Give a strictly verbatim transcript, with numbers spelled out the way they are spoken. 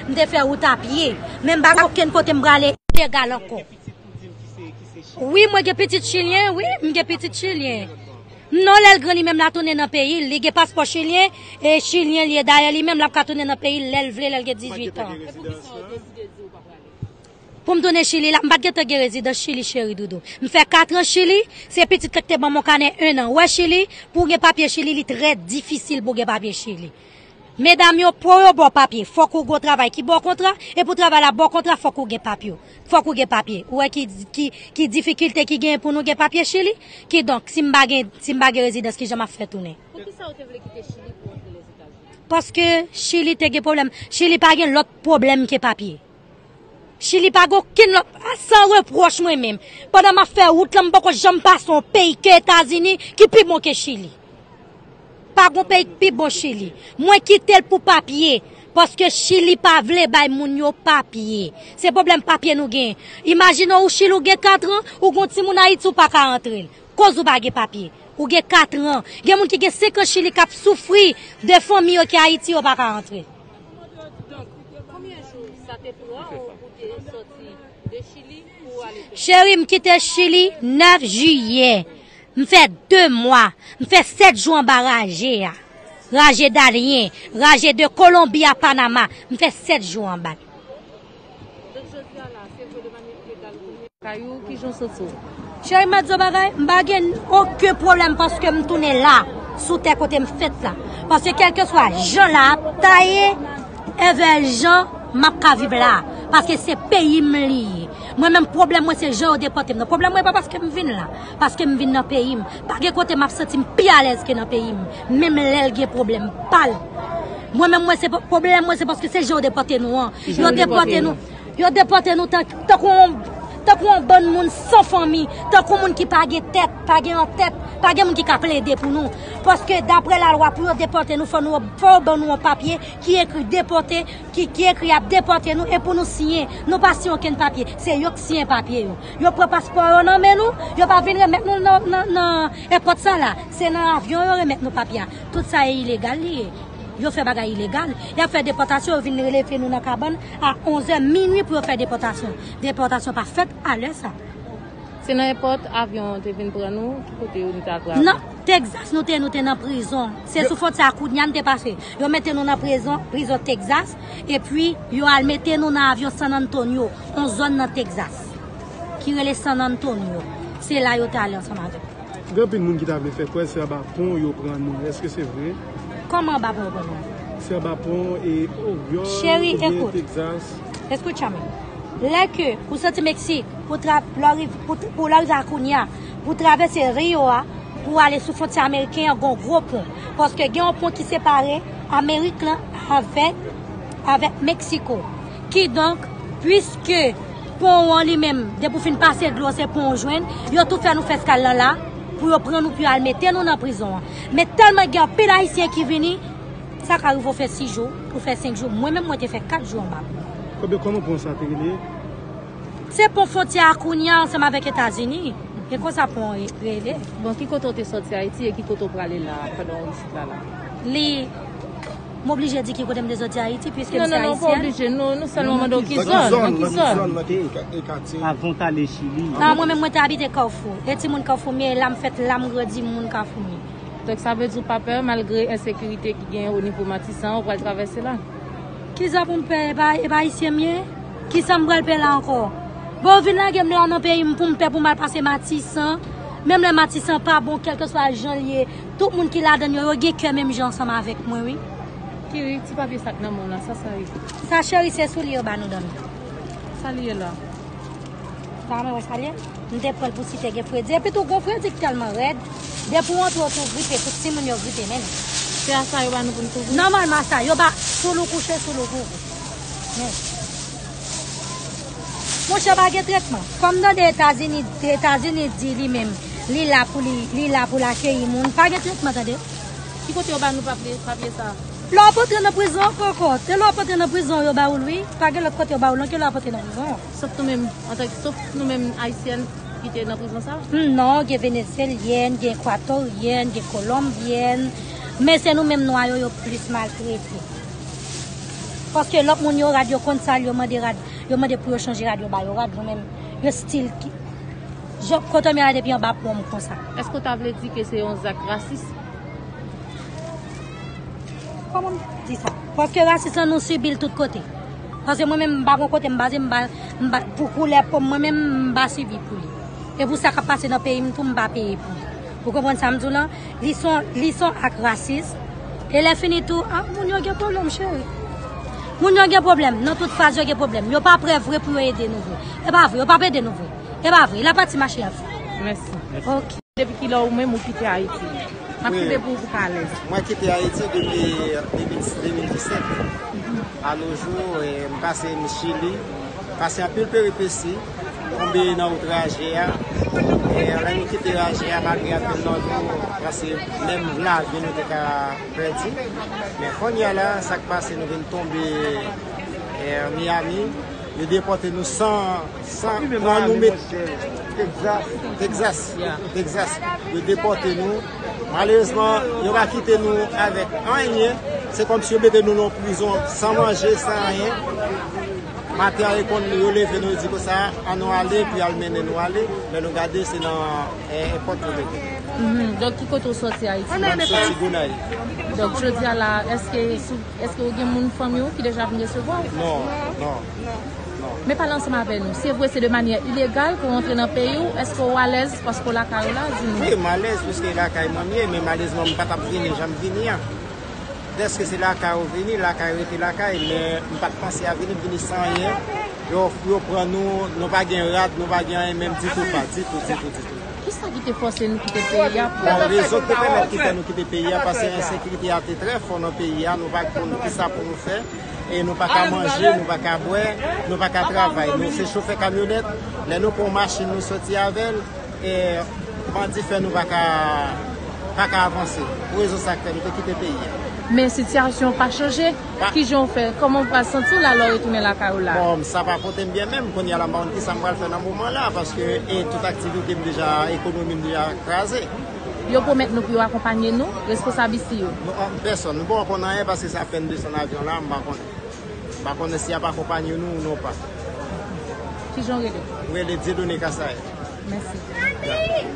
M te fè wout a pye. Men m pa gen okenn kote m prale ilegal ankò. Wi, mwen gen pitit chilyen, wi, m gen pitit chilyen. Non, lè l gran li menm l a tounen nan peyi l. Li gen paspò chilyen, e chilyen li ye. Dayè, li menm l ap ka tounen nan peyi l lè l vle, lè l gen dizuit an. Pou m tounen Chili la, m pa t gentan gen rezidans Chili, cheri doudou. M fè kat an Chili, se pitit la ki te ban m yon kanè en an. Ou wè Chili, pou w gen papye Chili, li trè difisil pou w gen papye Chili. Medam yo, pou yo ba w papye, fòk ou gen yon travay ki ba w kontra, e pou travay la ba w kontra, fòk ou gen papye. Fòk ou gen papye. Ou wè ki, ki, ki difikilte ki genyen pou nou gen papye Chili? Kidonk, si m pa gen, si m pa gen rezidans, kijan m ap fè tounen? Poukisa ou te vle kite Chili pou w antre Lèzetazini? Paske Chili te gen pwoblèm. Chili pa gen lòt pwoblèm ke papye. Chili pa gen okenn lòt, a, san repwòch mwen menm. Pandan m ap fè wout lan, m poko janm pase yon peyi ke Etazini ki pi bon ke Chili. Pa gen peyi ki pi bon Chili. Mwen kite l pou papye, paske Chili pa vle bay moun yo papye. Se pwoblèm papye nou gen. Imajine w, ou Chili, ou gen kat an, ou gen yon timoun Ayiti, ou pa ka antre l. Koz ou pa gen papye. Ou gen kat an. Gen moun ki gen senk an Chili k ap soufri de fanmi yo ki Ayiti, yo pa ka antre. Donk, konbyen jou sa te pran w pou te soti de Chili pou w ale Pèn? Cheri, m kite Chili nèf jiyè. M fè de mwa. M fè sèt jou anba raje a. Raje Darien, raje de Kolonbi a Panama. M fè sèt jou anba l. Donk, jodi a la, se vre de manyè ilegal ou tounen lakay ou, kijan w santi w? Cheri, m ap di w bagay, m pa gen okenn pwoblèm paske m tounen la, sou tè kote m fèt la. Paske kèlkeswa jan la ap taye, envè jan m ap ka viv la. Paske se peyi m li ye. Mwen menm, pwoblèm mwen se jan yo depòte m nan. Pwoblèm mwen pa paske m vin la, paske m vin nan peyi m. Pa gen kote m ap santi m pi alèz ke nan peyi m. Menm lè l gen pwoblèm pa l. Mwen menm, mwen se pwoblèm mwen se paske se jan yo depòte nou an. Yo depòte nou. Yo depòte nou tan, tankou yon, tankou yon bann moun san fanmi, tankou moun ki pa gen tèt, pa gen yon tèt, pa gen moun ki ka plede pou nou. Paske daprè lalwa, pou yo depòte nou, fò nou, fò yo ban nou yon papye ki ekri depòte, ki, ki ekri y ap depòte nou, e pou nou siyen. Nou pa siyen okenn papye. Se yo k siyen papye yo. Yo pran paspò yo nan men nou, yo pa vin remèt nou nan, nan, nan èpòt sa la. Se nan avyon yo remèt nou papye a. Tout sa e ilegal li ye. Yo fè bagay ilegal. Y ap fè depòtasyon, yo vin leve nou nan kabann a onzè minui pou yo fè depòtasyon. Depòtasyon pa fèt a lè sa. Se nan èpòt avyon an te vin pran nou, ki kote nou te al travay? Nan Texas, nou te, nou te nan prizon. Se sou fwontyè a Cunha n te pase. Yo mete nou nan prizon, prizon Texas, epi yo al mete nou nan avyon San Antonio, yon zòn nan Texas, ki rele San Antonio. Se la yo te ale ansanm avèk nou. Gen anpil moun ki ta vle fè kwè se anba pon yo pran nou. Èske se vre? Kòman anba pon yo pran nou? Se anba pon e Oryòl Cheri, oubyen ekout. Texas. Escúchame. Lè ke ou soti Meksik, pou tra-, pou w rive, pou, pou w rive a Cunha, pou w travèse Rio a, pou w ale sou fwontyè ameriken an, gon gwo pon. Paske gen yon pon ki separe Amerik lan avèk, avèk Meksiko. Kidonk, piske pon an li menm, depi w fin pase dlo, se pon w jwenn, yo tou fè nou fè eskal lan la, pou yo pran nou, pou yo al mete nou nan prizon an. Men tèlman gen anpil Ayisyen ki vini, sa ka rive w fè sis jou, ou fè senk jou. Mwen menm, mwen te fè kat jou anba. Kòman, kòman pon sa te rele? Se pon fwontyè a Cunha ansanm avèk Etazini. E konsa pon an re-, rele. Bon, ki kote w te sòti Ayiti e ki kote w prale la pandan w isit la la? Li, m oblije di ki kote m te sòti Ayiti, piske m se ayisyèn. Non, non, non, pa oblije. Nou, nou sèlman mande w ki zòn, nan ki zòn. Nan ki zòn, nan ki katye? Avan w t ale Chili. Non, mwen menm, mwen te abite Kafou. E timoun Kafou m ye, la m fèt, la m grandi, m moun Kafou m ye. Donk, sa vle di w pa pè, malgre ensekirite ki genyen o nivo Matisan, ou pral travèse la? Kisa pou m pè? E pa, e pa ayisyen m ye? Kisa m pral pè la ankò? Bon, yo vin lage m la nan peyi m pou m pè pou m al pase Matisan. Menm lè Matisan pa bon, kèlkeswa jan l ye, tout moun ki ladan l yo, yo gen kè menm jan ansanm avèk mwen, wi. Kiri, ti papye sa k nan men w la, sa sa ye? Sa, cheri, se soulye yo ba nou dòmi. Sa li ye la? Sa mwen wè sa l ye? M te pran l pou si te gen fredi. Epi tou, gon fredi k tèlman rèd. Depi w antre, w tou gripe, tout timoun yo gripe menm. Se a sa yo ba nou pou n kouvri? Nòmalman, a sa. Yo ba, sou lou kouche, sou lou kouvri. Men. Monchè, pa gen tretman. Kòm tande Etazini, Etazini di li menm, li la pou li, li la pou l akeyi moun. Pa gen tretman, tande. Ki kote yo ba nou papye, papye sa? Lè w ap antre nan prizon ankò, ankò. Se lè w ap antre nan prizon yo ba ou l, wi. Pa gen lòt kote yo ba ou l, non, ke lè w ap antre nan prizon. Sof nou menm, antanke, sof nou menm Ayisyèn ki te nan prizon sa? Hmm, non, gen Venezyelyèn, gen Ekwatoryen, gen Kolonbyèn. Men se nou menm nwa yo, yo plis maltrete. Paske lòt moun yo rad, yo konn sa, yo mande rad, yo mande pou yo chanje rad, yo ba yo rad, yo menm, yo stil ki, jan, kote m ye a depi anba pon m konsa. Èske w ta vle di ke se yon zak rasis? Kòman m di sa? Paske rasis lan nou sibi l tout kote. Paske mwen menm m pa gon kote m baze, m pa, m pa, pou koulè po m, mwen menm m pa sibi pou li. E pou sa k ap pase nan peyi m tou, m pa peye pou li. Ou konprann sa m di w lan? Li se yon, li se yon ak rasis. E lè fini tou, ah, moun yo gen pwoblèm, cheri. Moun yo gen pwoblèm. Nan tout faz, yo gen pwoblèm. Yo pa prè vre pou yo ede nou vre. E pa vre, yo p ap ede nou vre. E pa vre. L ap pati mache y ap fè. Mèsi. Ok. Depi kilè ou menm ou kite Ayiti? M ap kite pou ou pou w ka alèz. Mwen kite Ayiti depi de mil, de mil disèt. A nos jours, eh, m pase m Chili, pase anpil peripesi, tonbe nan wout raje a. Eh, lè nou kite raje a, malgre anpil nan nou, pase menm lavi nou te ka pèdi. Men kounye a la, sa k pase, nou vin tonbe, eh, Miami. Yo depòte nou san, san pran nou met Texas. Texas. Texas. Yo depòte nou. Malerezman, yo pa kite nou avèk anyen. Se kòmsi yo mete nou nan prizon san manje, san anyen. Maten an, yo konn, yo leve nou, yo di konsa, ann nou ale, epi y al mennen nou ale. Lè nou gade, se nan, eh, èpòt yo mete. Mhm. Donk, ki kote w sòti Ayiti? Mwen, m sòti Gonayiv. Donk, jodi a la, èske sou Èske w gen moun fanmi w ki deja vin resevwa w? Non, non, non. Men pale ansanm avè nou. Se vre se de manyè ilegal pou w rantre nan peyi w, èske w alèz paske w lakay ou la? Di nou. Wi, m alèz piske lakay mwen m ye, men malerezman m pa t ap vini jan m vini an. Dèske se lakay ou vini, lakay rete lakay, men m pa t panse a vini, m vini san anyen. Yo, yo pran nou, nou pa gen rad, nou pa gen anyen menm ditou pa, ditou, ditou, ditou. Kisa ki te fòse nou kite peyi a pou... Bon, rezon ki te pèmèt ki fè nou kite peyi a, paske ensekirite a te trè fò nan peyi a, nou pa t konn kisa pou nou fè, e nou pa ka manje, nou pa ka bwè, nou pa ka travay. Nou se chofè kamyonèt, lè nou pran machin nou soti avè l, e bandi fè nou pa ka, pa ka avanse. Pou rezon sa k fè nou te kite peyi a. Men sitiyasyon pa chanje. Pa- Kijan w fè? Kòman w pral santi w la lè w retounen lakay ou la? Bon, sa pa pote m byen menm. Kounye a la, m pa konn kisa m pral fè nan moman la, paske, e, tout aktivite m deja, ekonomi m deja kraze. Yo pwomèt nou pou yo akonpanye nou, responsab isi yo? Nou, an, pèsonn. Nou poko konn anyen paske se apèn desann avyon la, m pa konnen. M pa konnen si y ap akonpanye nou ou non pa. Kijan w rele? M rele Dieudonné Kasaye. Mèsi. Ya.